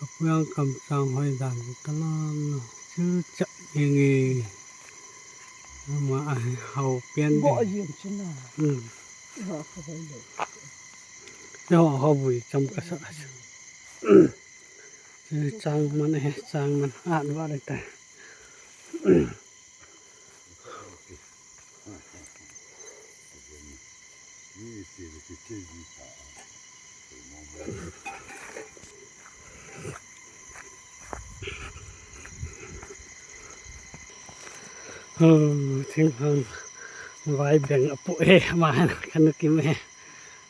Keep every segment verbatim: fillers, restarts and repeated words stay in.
Kapuyang kamchang hoi dan kalam chu chak jeng e. Ama a hau pian de. Bo jeng chu na. Hmm. Ho ka hoi le. Ho ho bui cham ka sa. Chang man e, chang man at va le ta. Oh, thinghang vai beng apu e, ma han kanu kim e.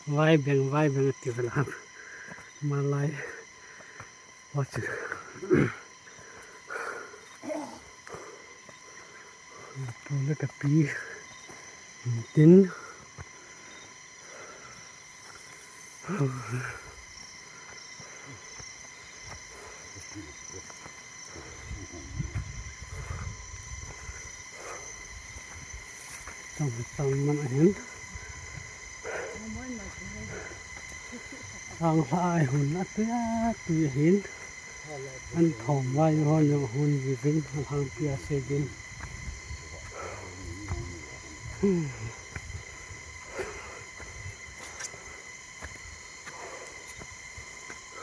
Vai beng, vai beng ati vel ham. Malai. Watch it. Pu le kapi. Tin. Tang, tang man ahin. Tang hla ai hun a tui a tui ahin. An thom vai ho nyo hun ji vin, an hang pia se vin. Hmm.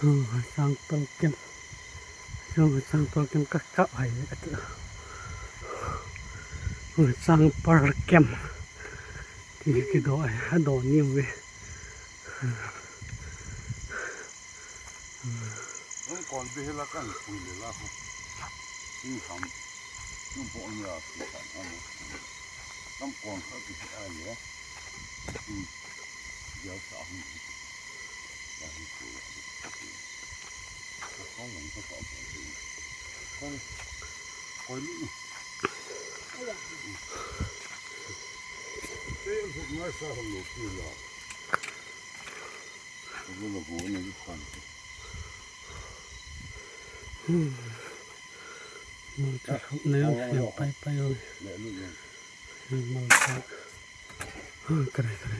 Hmm, sang tol kem. Sang, sang tol kem ka kap hai le ka tu. Hmm, sang par kem. Ti ki do ai, a do ni ve. Lam kon be hela kan pui le la ko. Tin ham. Tin po ni a ki kan ham. Lam kon kha ki ai le. Tin. Dia sa hum. Ya hi ko ya. Ka kong lang ka ka. Kong. Koi ni. Te yan huk ngai sa hon lo ki la. Malcha sop na yun, yung paypay yun. Yung malcha. Ah, kare, kare.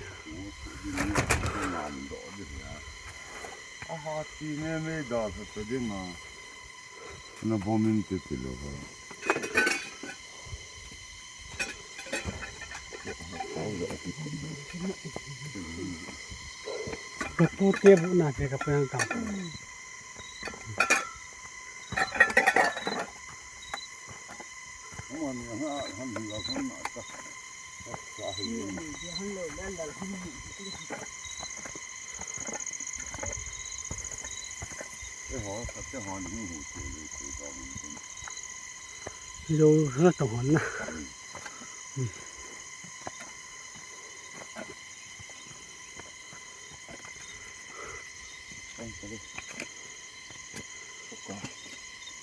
Aha, ti me me da sa sa ding a. Na bomin te ti lo ha. Kapu te bu na te kapu yang kam. Jou ha tong hon na.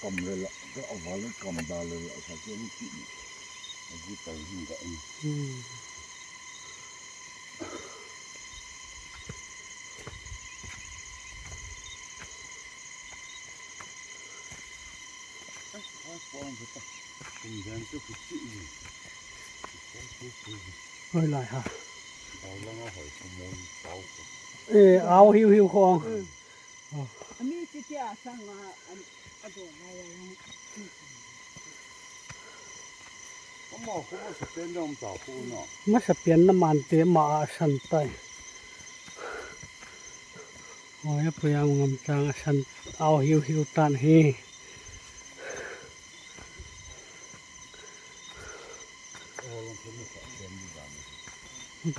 Kam le la, ka aval kam da le la, sa ke ni ki. Aji tai hin da ni. Hmm. Hoi lai ha. Eh, au hiu hiu khong. Ami ti ti a sang a, a do lai a. Ama ko ma sa pen dam ta ko na. Masa pian na man te ma a san tai. Oi, apu ya ngam chang a san au hiu hiu tan hi.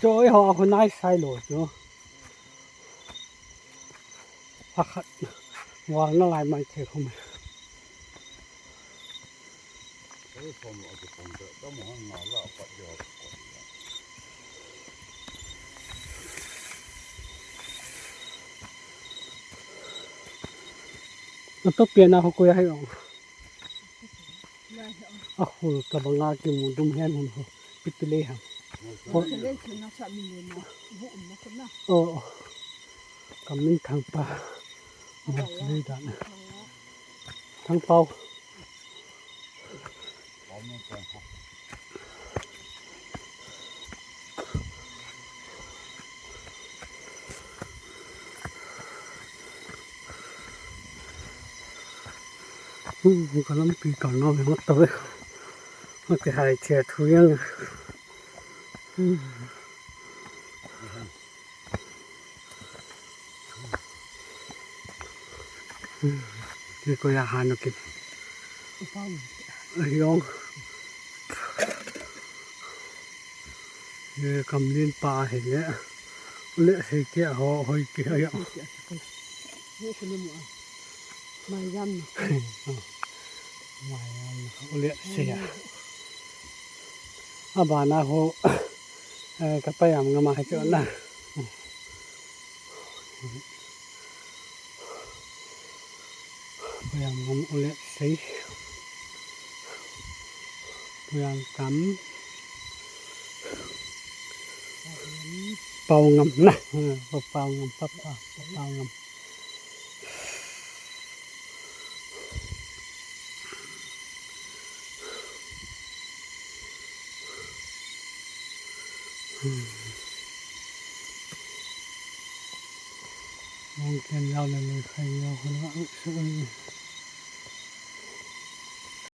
Cho i ho a khu nai sai lo chu. Pakhat. Wal na lai mai the khu mai. Atopian a khu koi a hi ong. A khu ka banga ki mu dum hen hun ho. Pitu le ham. Pitu le chu na sa mi le na. Bu um na khu na. Oh. Kamin Thangpa. Thangpao. Ka lampi kal nom hung tave. Hung kihai thei thu jeng. Kei koiya hanu kin. Ahi ong. Ye kamlin pa hi le. Ule sei kia ho hoi ki ha ya. Mai jam na. Mai jam na. Ule sei ya. Abana ho. Eh, ka payam ngam a hi chu na. Payam ngam ule sei. Payam kam. Pau ngam na. Pau ngam, pau, pau ngam. Mong ken lau le le khai lau khun a, u, su, u.